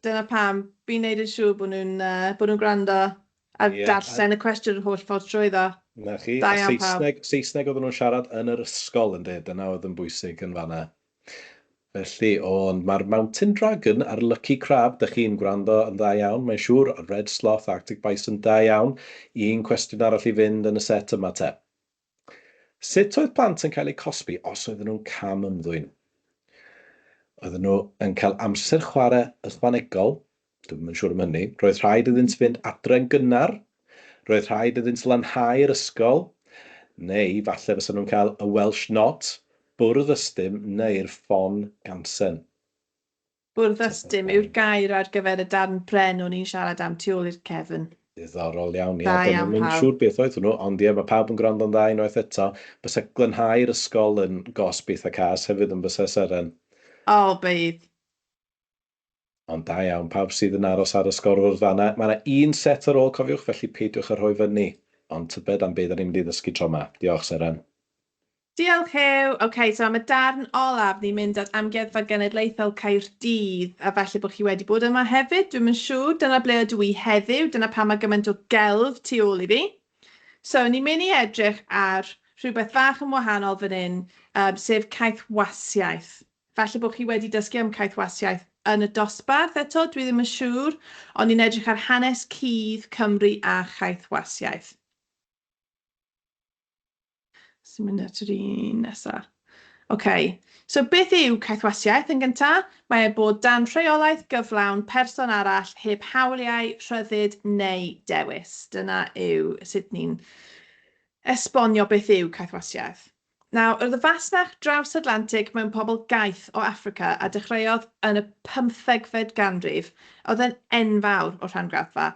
Dyna pam, fi'n wneud yn siŵr bod nhw'n uh, bod nhw'n gwrando a yeah, darllen y cwestiwn yr holl ffordd trwyddo. Na chi, a Saesneg, Saesneg oedden nhw'n siarad yn yr ysgol yn dweud, dyna oedd yn bwysig yn fanna. Felly, ond mae'r Mountain Dragon a'r Lucky Crab, da chi'n gwrando yn dda iawn, mae'n siŵr, Red Sloth, Arctic Bison, da iawn. Un cwestiwn arall i fynd yn y set yma te. Sut oedd plant yn cael eu cosbi os oedden nhw'n cam-ymddwyn? Oedden nhw yn cael amser chwarae ychwanegol? Dwi'm yn siŵr am hynny. Roedd rhaid iddynt fynd adre'n gynnar? Roedd rhaid iddynt lanhau'r ysgol? Neu falle fysa nhw'n cael y Welsh Not, bwrdd ystum neu'r ffon gansen. Bwrdd ystum yw'r gair ar gyfer y darn pren o'n i'n siarad am tu ôl i'r cefn. Diddorol iawn, ie. Da Do'n iawn i'm yn pawb. siŵr beth oedd hwnnw, ond ie, mae pawb yn gwrando'n dda unwaith eto. Bysa glanhau'r ysgol yn gosb eitha cas hefyd yn bysa, Seren? O, bydd. Ond da iawn, pawb sydd yn aros ar y sgorfwrdd fan'na. Mae 'na un set ar ôl, cofiwch, felly peidiwch â rhoi fyny. Ond tybed am be da ni'n mynd i ddysgu tro 'ma. Diolch, Seren. Diolch Huw! Ok, so am y darn olaf, ni'n mynd at Amgueddfa Genedlaethol Caerdydd, a falle bod chi wedi bod yma hefyd, dwi'm yn siŵr. Dyna ble ydw i heddiw, dyna pam mae gymaint o gelf tu ôl i fi. So, ni'n mynd i edrych ar rhywbeth fach yn wahanol fan hyn, um, sef caethwasiaeth. Falle bod chi wedi dysgu am caethwasiaeth yn y dosbarth eto, dwi ddim yn siŵr, ond ni'n edrych ar hanes cudd Cymru a chaethwasiaeth. Sy'n mynd at yr un nesa. OK, so beth yw caethwasiaeth yn gyntaf? Mae e bod dan rheolaeth gyflawn person arall heb hawliau, rhyddid neu dewis. Dyna yw sut ni'n esbonio beth yw caethwasiaeth. Nawr, oedd y fasnach draws-Atlantig mewn pobl gaeth o Affrica a dechreuodd yn y pymthegfed ganrif, oedd yn enfawr o rhan graddfa.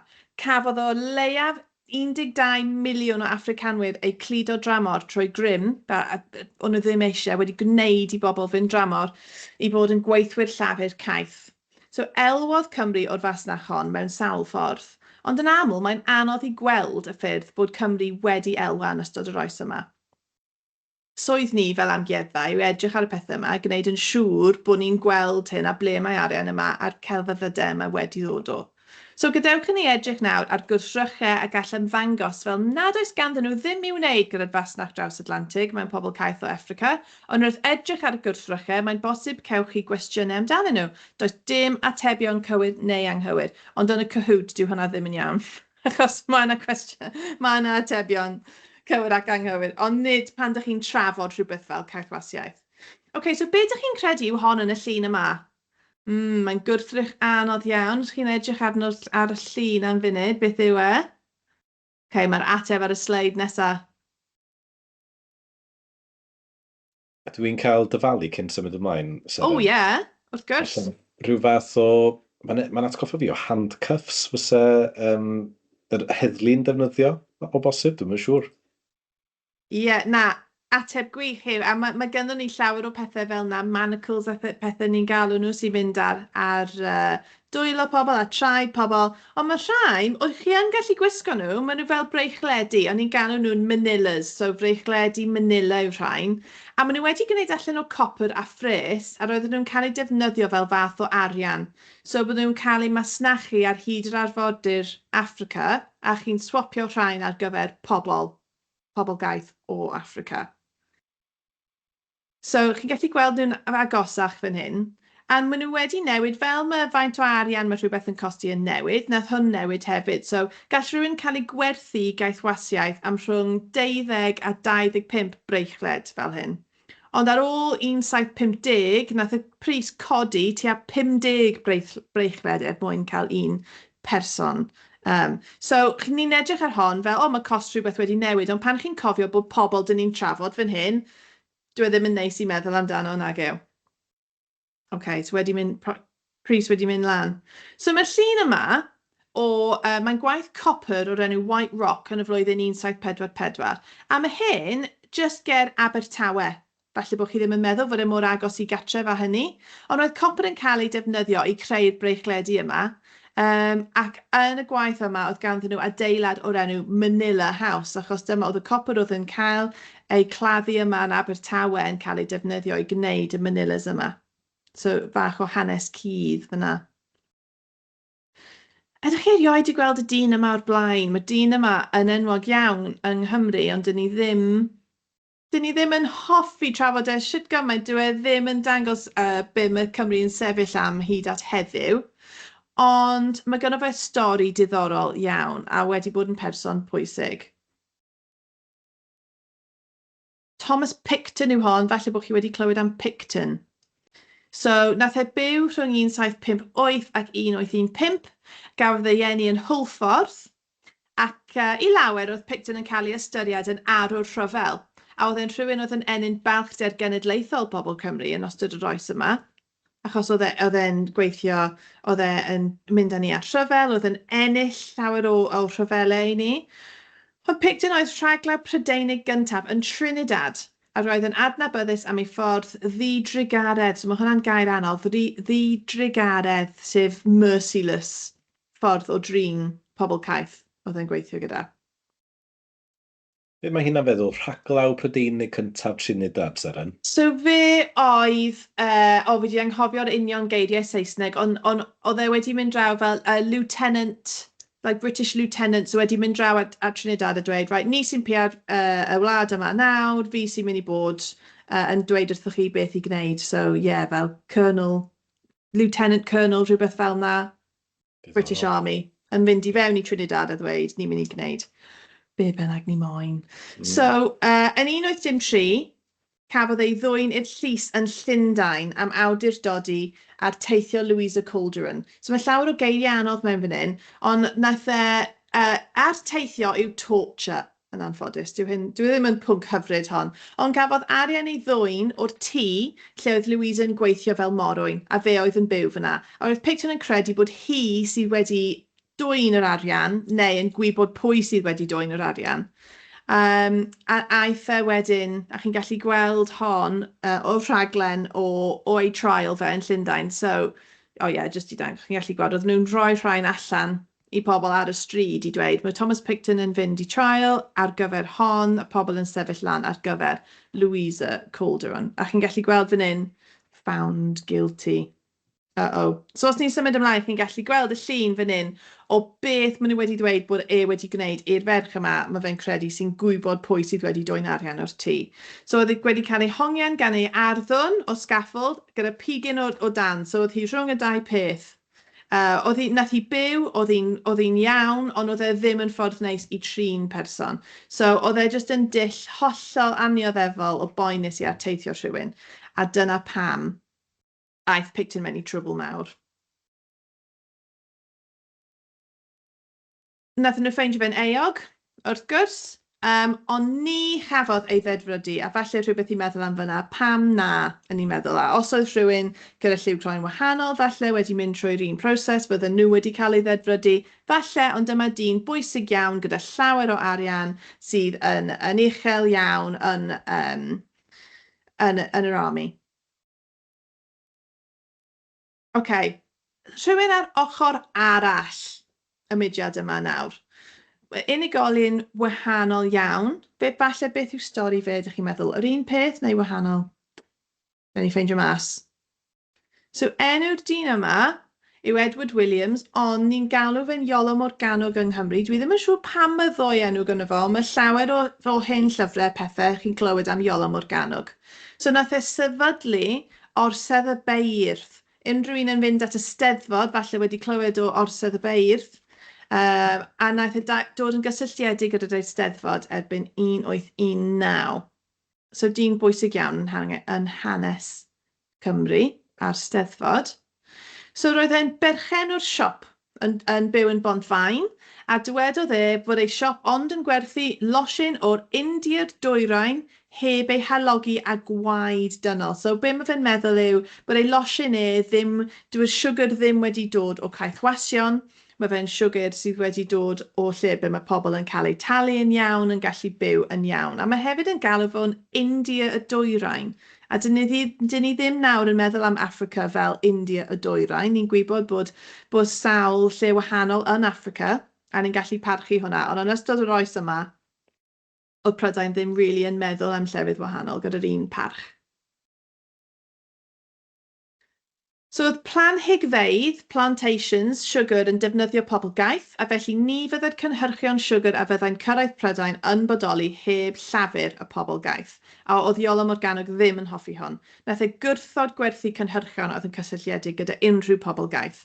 Cafodd o leiaf 12 miliwn o Affricanwyr eu cludo dramor trwy grym, o'n nhw ddim eisiau, wedi gwneud i bobl fynd dramor i fod yn gweithwyr llafur caeth. So elwodd Cymru o'r fasnach hon mewn sawl ffordd, ond yn aml mae'n anodd i gweld y ffyrdd bod Cymru wedi elwa yn ystod yr oes yma. Swydd ni fel amgueddfa yw edrych ar y pethau yma a gwneud yn siŵr bod ni'n gweld hyn a ble mae arian yma a'r celfyddydau yma wedi ddod o. So gadewch i ni edrych nawr ar gwrthrychau a gall ymddangos fel nad oes ganddyn nhw ddim i'w wneud gyda'r fasnach draws-Atlantig mewn pobl caeth o Affrica, ond wrth edrych ar y gwrthrychau mae'n bosib cewch chi gwestiynau amdanyn nhw. Does dim atebion cywir neu anghywir, ond yn y Kahoot dyw hwnna ddim yn iawn. Achos mae 'na cwestiwn, mae 'na atebion cywir ac anghywir, ond nid pan dych chi'n trafod rhywbeth fel caethwasiaeth. Ok, so be dych chi'n credu yw hon yn y llun yma? Mm, mae'n gwrthrych anodd iawn. Os chi'n edrych arno ar y llun am funud, beth yw e? Ok, mae'r ateb ar y sleid nesa. Ydw i'n cael dyfalu cyn symud ymlaen, Seren? O ie, wrth gwrs. Falle rhyw fath o... Mae'n mae'n atgoffa fi o handcuffs fysa um, yr heddlu'n defnyddio o bosib, dwi'm yn siŵr. Ie, na, ateb gwych Huw, a mae, mae gynnon ni llawer o pethau fel 'na, manacles a pethau ni'n galw nhw sy'n mynd ar, ar uh, dwylo pobl a traed pobl, ond mae rhai, oedd chi yn gallu gwisgo nhw, maen nhw fel breichledi, o'n i'n galw nhw'n manillas, so breichledi manila yw rhain, a maen nhw wedi gwneud allan o copr a phres, a roedden nhw'n cael eu defnyddio fel fath o arian. So bydden nhw'n cael eu masnachu ar hyd yr arfordir Affrica, a chi'n swapio rhain ar gyfer pobl, pobl gaeth o Affrica. So, chi'n gallu gweld nhw'n agosach fan hyn. A maen nhw wedi newid, fel mae faint o arian mae rhywbeth yn costi yn newid, nath hwn newid hefyd. So, gall rhywun cael ei gwerthu i gaethwasiaeth am rhwng 12 a 25 breichled fel hyn. Ond ar ôl 1750, nath y pris codi tua 50 breichled er mwyn cael un person. So, ni'n edrych ar hon fel, o, mae cost rhywbeth wedi newid, ond pan chi'n cofio bod pobl dyn ni'n trafod fan hyn, dyw e ddim yn neis i meddwl amdano, nag yw? Ok, so wedi mynd, pris wedi mynd lan. So mae'r llun yma o, mae'n gwaith copr o'r enw White Rock yn y flwyddyn 1744. A mae hyn jyst ger Abertawe. Falle bod chi ddim yn meddwl fod e mor agos i gartref â hynny, ond roedd copr yn cael ei defnyddio i creu'r breichledi yma, um, ac yn y gwaith yma oedd ganddyn nhw adeilad o'r enw Manila House, achos dyma oedd y copr oedd yn cael ei claddu yma yn Abertawe yn cael ei defnyddio i gwneud y Manilas yma. So, bach o hanes cudd fyna. Ydych chi erioed wedi gweld y dyn yma o'r blaen? Mae'r dyn yma yn enwog iawn yng Nghymru, ond dyn ni ddim Dyn ni ddim yn hoffi trafod e shwt gymaint, dyw e ddim yn dangos uh, be mae Cymru yn sefyll am hyd at heddiw, ond mae gynno fe stori diddorol iawn a wedi bod yn person pwysig. Thomas Picton yw hon, falle bod chi wedi clywed am Picton. So, nath e byw rhwng 1758 ac 1815, gafodd ei eni yn Hwlffordd, Ac i lawer, roedd Picton yn cael ei ystyried yn arwr rhyfel, a oedd e'n rhywun oedd yn ennyn balchder genedlaethol pobl Cymru yn ystod yr oes yma, achos oedd e, oedd e'n gweithio, oedd e yn mynd â ni ar rhyfel, oedd e'n ennill llawer o, o rhyfelau i ni. Ond Picton oedd rhaglaw Prydeinig gyntaf yn Trinidad, a roedd yn adnabyddus am ei ffordd ddi-drugaredd, so mae hwnna'n gair anodd, ddi-drugaredd, sef merciless, ffordd o drin pobl caeth oedd e'n gweithio gyda. Be mae hynna'n feddwl? Rhaglaw Prydeinig cyntaf Trinidad, Seren? So fe oedd, uh, o, fi wedi anghofio'r union geiriau Saesneg, ond on, oedd e wedi mynd draw fel uh, lieutenant, like British lieutenant, so wedi mynd draw at, at Trinidad a dweud, right, ni sy'n pia'r uh, y wlad yma nawr, fi sy'n mynd i bod uh, yn dweud wrthoch chi beth i gwneud. So, yeah, fel colonel, lieutenant colonel, rhywbeth fel na. British Army yn mynd i fewn i Trinidad a ddweud, ni'n mynd i gwneud be bynnag ni moyn. So, yn 1803, cafodd ei ddwyn i'r llys yn Llundain am awdurdodi ar teithio Louisa Calderon. So mae llawer o geiriau anodd mewn fan hyn, ond nath e, ar teithio yw torture, yn anffodus. Dyw hyn, dyw e ddim yn pwnc hyfryd hon. Ond gafodd arian ei ddwyn o'r tŷ lle oedd Louisa yn gweithio fel morwyn, a fe oedd yn byw fyna. A roedd Picton yn credu bod hi sydd wedi dwyn yr arian, neu yn gwybod pwy sydd wedi dwyn yr arian. A aeth e wedyn, a chi'n gallu gweld hon o'r rhaglen o, o ei trial fe yn Llundain. So, oh yeah, just i dangos, chi'n gallu gweld, oedden nhw'n rhoi rhain allan i pobl ar y stryd i dweud, mae Thomas Picton yn fynd i trial ar gyfer hon, a pobl yn sefyll lan ar gyfer Louisa Calderon. A chi'n gallu gweld fan hyn, found guilty. Uh-oh. So os ni'n symud ymlaen, chi'n gallu gweld y llun fan hyn o beth maen nhw wedi dweud bod e wedi gwneud i'r ferch yma, mae fe'n credu sy'n gwybod pwy sydd wedi dwyn arian o'r tŷ. So oedd e wedi cael ei hongian gan ei arddwn o scaffold gyda pigyn o, o dan. So oedd hi rhwng y dau peth. Oedd hi, nath hi byw, oedd hi'n oedd hi'n iawn, ond oedd e ddim yn ffordd neis i trin person. So oedd e jyst yn dull hollol annioddefol o boenus i arteithio rhywun. A dyna pam aeth Picton mewn i trwbl mawr. Nathon nhw ffeindio fe'n euog, wrth gwrs, ond ni chafodd ei ddedfrydu, a falle rhywbeth i meddwl am fyna, pam na, yn i'n meddwl, a os oedd rhywun gyda lliw croen wahanol, falle wedi mynd trwy'r un proses, fydden nhw wedi cael ei ddedfrydu, falle, ond dyma dyn bwysig iawn gyda llawer o arian sydd yn, yn uchel iawn yn, um, yn, yn yr army. Ok, rhywun ar ochr arall y mudiad yma nawr. Unigolyn wahanol iawn. Be, falle beth yw stori fe, ydych chi'n meddwl? Yr un peth neu wahanol? Newn ni ffeindio mas. So enw'r dyn yma yw Edward Williams, ond ni'n galw fe'n Iolo Morgannwg yng Nghymru. Dwi ddim yn siŵr pam y ddoi enw gynno fo, ond mae llawer o, o hen llyfrau pethau chi'n clywed am Iolo Morgannwg. So nath e sefydlu Orsedd y Beirdd. Unrhyw un yn fynd at y Steddfod, falle wedi clywed o Orsedd y Beirdd, a naeth e dod yn gysylltiedig gyda'r Eisteddfod erbyn 1819. So dyn bwysig iawn yn, yn hanes Cymru a'r Steddfod. So roedd e'n berchen o'r siop yn, yn byw yn Bontfaen, a dywedodd e bod ei siop ond yn gwerthu losin o'r India'r Dwyrain heb ei halogi â gwaed dynol. So be mae fe'n meddwl yw bod ei losin e ddim, dyw'r siwgr ddim wedi dod o caethwasion, mae fe'n siwgr sydd wedi dod o lle ble mae pobl yn cael eu talu yn iawn, yn gallu byw yn iawn. A mae hefyd yn galw fo'n India y Dwyrain. A dyn ni, dyn ni ddim nawr yn meddwl am Affrica fel India y Dwyrain. Ni'n gwybod bod, bod sawl lle wahanol yn Affrica, a ni'n gallu parchu hwnna. Ond yn ystod yr oes yma, oedd Prydain ddim really yn meddwl am llefydd wahanol gyda'r un parch. So oedd planhigfeydd, plantations, siwgr yn defnyddio pobl gaeth, a felly ni fyddai'r cynhyrchion siwgr a fyddai'n cyrraedd Prydain yn bodoli heb llafur y pobl gaeth. A oedd Iolo Morgannwg ddim yn hoffi hwn. Nath e gwrthod gwerthu cynhyrchion oedd yn cysylltiedig gyda unrhyw pobl gaeth.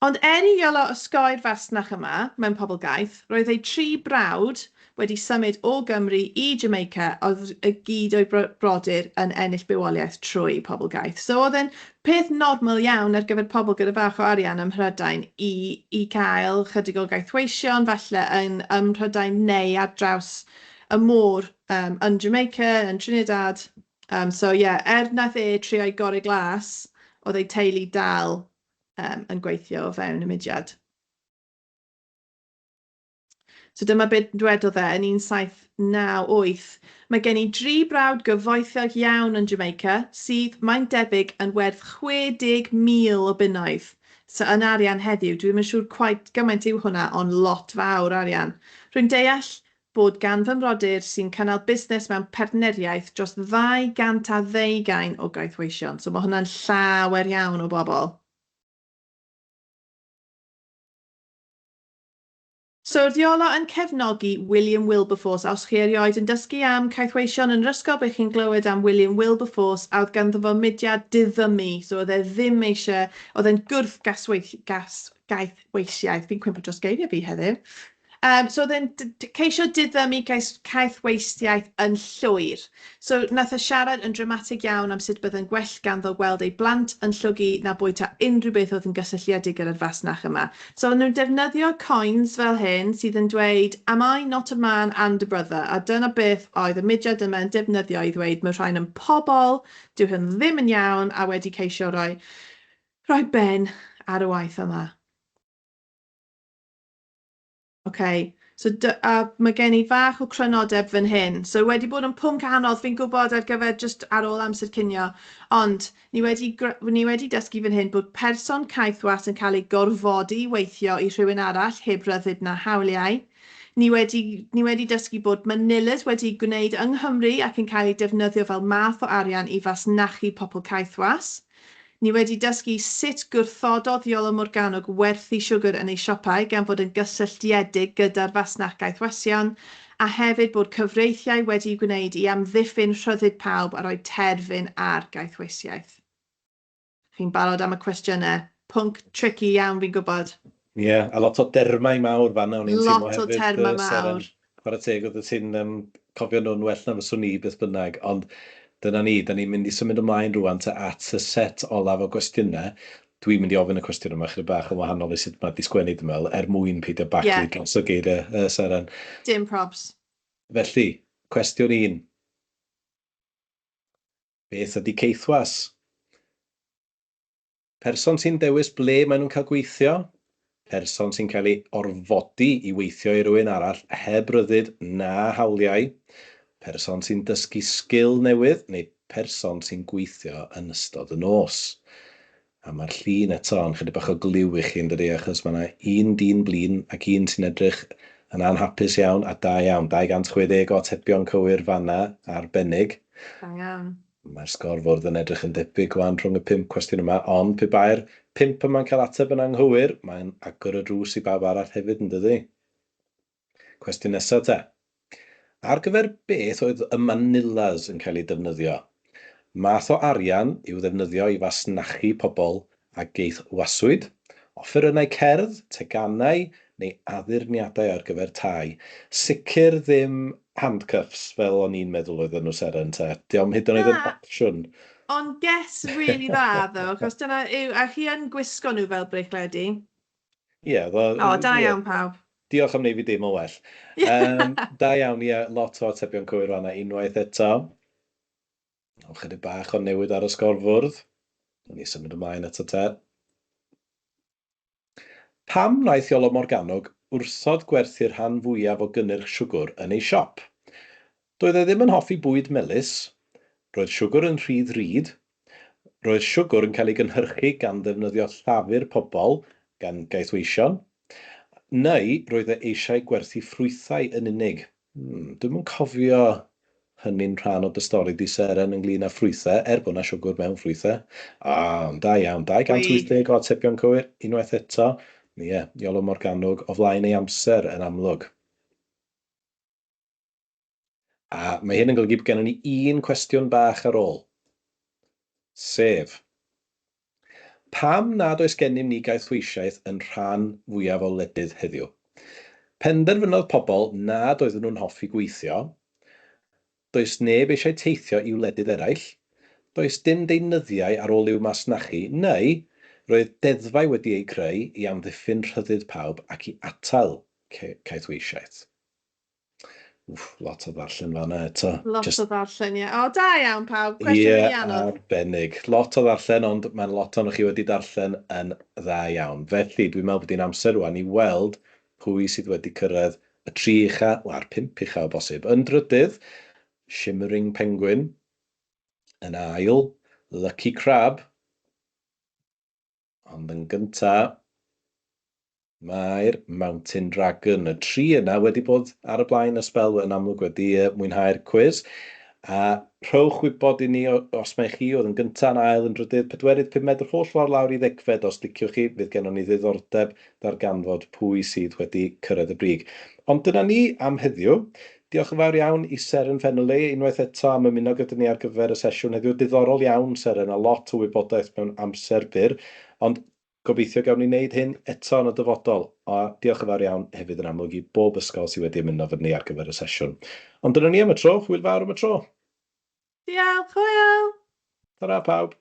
Ond er i Iolo osgoi'r fasnach yma mewn pobl gaeth, roedd ei tri brawd wedi symud o Gymru i Jamaica, oedd y gyd o'i brodyr yn ennill bywoliaeth trwy pobl gaeth. So oedd e'n peth normal iawn ar gyfer pobl gyda bach o arian ym Mhrydain i, i cael chydig o gaethweision, falle yn ym Mhrydain neu ar draws y môr yn Jamaica, yn Trinidad. So ie, yeah, er nath e trio'i gorau glas, oedd ei teulu dal yn gweithio o fewn y mudiad. So dyma beth dwedodd e yn 1798. Mae gen i dri brawd gyfoethog iawn yn Jamaica sydd, mae'n debyg, yn werth 60,000 o bunnoedd. So yn arian heddiw, dwi'm yn siŵr quite gymaint yw hwnna, ond lot fawr arian. Rwy'n deall bod gan fy mrodyr sy'n cynnal busnes mewn partneriaeth dros 220 o gaethweision. So mae hwnna'n llawer iawn o bobl. So oedd Iolo yn cefnogi William Wilberforce. A os chi erioed yn dysgu am caethweision yn yr ysgol, be chi'n glywed am William Wilberforce, a oedd ganddo fo mudiad diddymu. So oedd e ddim eisiau, oedd e'n gwrth gas, gaethweisiaeth. Fi'n cwympo dros geiriau fi heddiw. So oedd e'n ceisio diddymu caethweithiaeth yn llwyr. So nath e siarad yn dramatig iawn am sut byddai'n gwell ganddo gweld ei blant yn llwgu na bwyta unrhyw beth oedd yn gysylltiedig gyda'r fasnach yma. So o'n nhw'n defnyddio coins fel hyn sydd yn dweud, am I not a man and a brother? A dyna beth oedd y mudiad yma yn defnyddio i ddweud mae rhain yn pobl, dyw hyn ddim yn iawn, a wedi ceisio rhoi, rhoi ben ar y waith yma. Ok, so a mae gen i fach o crynodeb fan hyn. So wedi bod yn pwnc anodd, fi'n gwybod, ar gyfer jyst ar ôl amser cinio, ond ni wedi dysgu fan hyn bod person caethwas yn cael ei gorfodi i weithio i rhywun arall heb ryddid na hawliau. Ni wedi dysgu bod manillas wedi gwneud yng Nghymru ac yn cael eu defnyddio fel math o arian i fasnachu pobl caethwas. Ni wedi dysgu sut gwrthododd Iolo Morganwg werthu siwgr yn ei siopau gan fod yn gysylltiedig gyda'r fasnach gaethwasion, a hefyd bod cyfreithiau wedi'u gwneud i amddiffyn rhyddid pawb a rhoi terfyn ar gaethwasiaeth. Chi'n barod am y cwestiynau? Pwnc tricky iawn, fi'n gwybod. Ie, yeah, a lot o dermau mawr fanna o'n i'n teimlo Lot o hefyd, termau Seren. mawr. Chwarae teg, oeddet ti'n cofio nhw'n well na fyswn i beth bynnag, ond dyna ni, da ni'n mynd i symud ymlaen rŵan te at y set olaf o gwestiynau. Dwi'n mynd i ofyn y cwestiwn yma chydig bach yn wahanol i sut mae 'di sgwennu, dwi'n meddwl, er mwyn peidio baglu dros y geiriau, Seren. Dim probs. Felly, cwestiwn un. Beth ydy caethwas? Person sy'n dewis ble maen nhw'n cael gweithio, person sy'n cael ei orfodi i weithio i rywun arall heb ryddid na hawliau, person sy'n dysgu sgil newydd neu person sy'n gweithio yn ystod y nos. A mae'r llun eto yn chydig bach o gliw i chi, yn dydi, achos mae yna un dyn blin ac un sy'n edrych yn anhapus iawn, a da iawn, 260 o atebion cywir fanna, arbennig. Da iawn. Mae'r sgorfwrdd yn edrych yn debyg wan rhwng y pump cwestiwn yma, ond pe bai'r pump yma'n cael ateb yn anghywir, mae'n agor y drws i bawb arall hefyd, yn dydi? Cwestiwn nesaf te. Ar gyfer beth oedd y manillas yn cael eu defnyddio? Math o arian i'w ddefnyddio i fasnachu pobl a gaethwaswyd, offerynnau cerdd, teganau neu addurniadau ar gyfer tai. Sicr ddim handcuffs fel o'n i'n meddwl oedden nhw, Seren, te. Dio'm hyd yn oed yn Na, opsiwn. Ond guess really dda, ddo, achos dyna yw, a chi yn gwisgo nhw fel breichledi. Ie, yeah, O, da iawn pawb. Diolch am wneud fi deimlo well. Da iawn, ie, lot o atebion cywir fanna unwaith eto. O, chydig bach o newid ar y sgorfwrdd. Wnawn ni symud ymlaen eto te. Pam wnaeth Iolo Morganwg wrthod gwerthu'r rhan fwyaf o gynnyrch siwgr yn ei siop? Doedd e ddim yn hoffi bwyd melys, roedd siwgr yn rhy ddrud, roedd siwgr yn cael ei gynhyrchu gan ddefnyddio llafur pobl, gan gaethweision, neu roedd e eisiau gwerthu ffrwythau yn unig. Dwi'm yn cofio hynny'n rhan o dy stori di, Seren, ynglyn â ffrwythau, er bod 'na siwgr mewn ffrwythau. Ah, ond da iawn, 280 o atebion cywir, unwaith eto. Ie, Iolo Morganwg o flaen ei amser yn amlwg. A mae hyn yn golygu bod gennym ni un cwestiwn bach ar ôl, sef, pam nad oes gennym ni gaethweisiaeth yn rhan fwyaf o wledydd heddiw? Penderfynodd pobl nad oedden nhw'n hoffi gweithio, does neb eisiau teithio i wledydd eraill, does dim deunyddiau ar ôl i'w masnachu, neu roedd deddfau wedi eu creu i amddiffyn rhyddid pawb ac i atal caethweisiaeth. Wff, lot o ddarllen fanna eto. Lot Just o ddarllen, ie. O, da iawn pawb. Cwestiwn really anodd. Arbennig. Lot o ddarllen, ond mae'n lot ohonoch chi wedi darllen yn dda iawn. Felly, dwi'n meddwl bod hi'n amser rwan i weld pwy sydd wedi cyrraedd y tri ucha, wel, a'r pump ucha o bosib. Yn drydydd, Shimmering Penguin. Yn ail, Lucky Crab. Ond yn gynta, mae'r Mountain Dragon, y tri yna wedi bod ar y blaen y sbel yn amlwg wedi mwynhau'r cwis. A rhowch wybod i ni os mai chi oedd yn gynta, yn ail, yn drydydd, pedwerydd, pumed, yr holl ffordd lawr i ddegfed os liciwch chi, fydd gennon ni ddiddordeb darganfod pwy sydd wedi cyrraedd y brig. Ond dyna ni am heddiw. Diolch yn fawr iawn i Seren Fennelly unwaith eto am ymuno gyda ni ar gyfer y sesiwn heddiw. Diddorol iawn, Seren, a lot o wybodaeth mewn amser byr. Ond gobeithio gawn ni wneud hyn eto yn y dyfodol. A diolch yn fawr iawn hefyd yn amlwg i bob ysgol sydd wedi ymuno efo ni ar gyfer y sesiwn. Ond dyna ni am y tro. Hwyl fawr am y tro. Diolch, hwyl! Ta-ra pawb!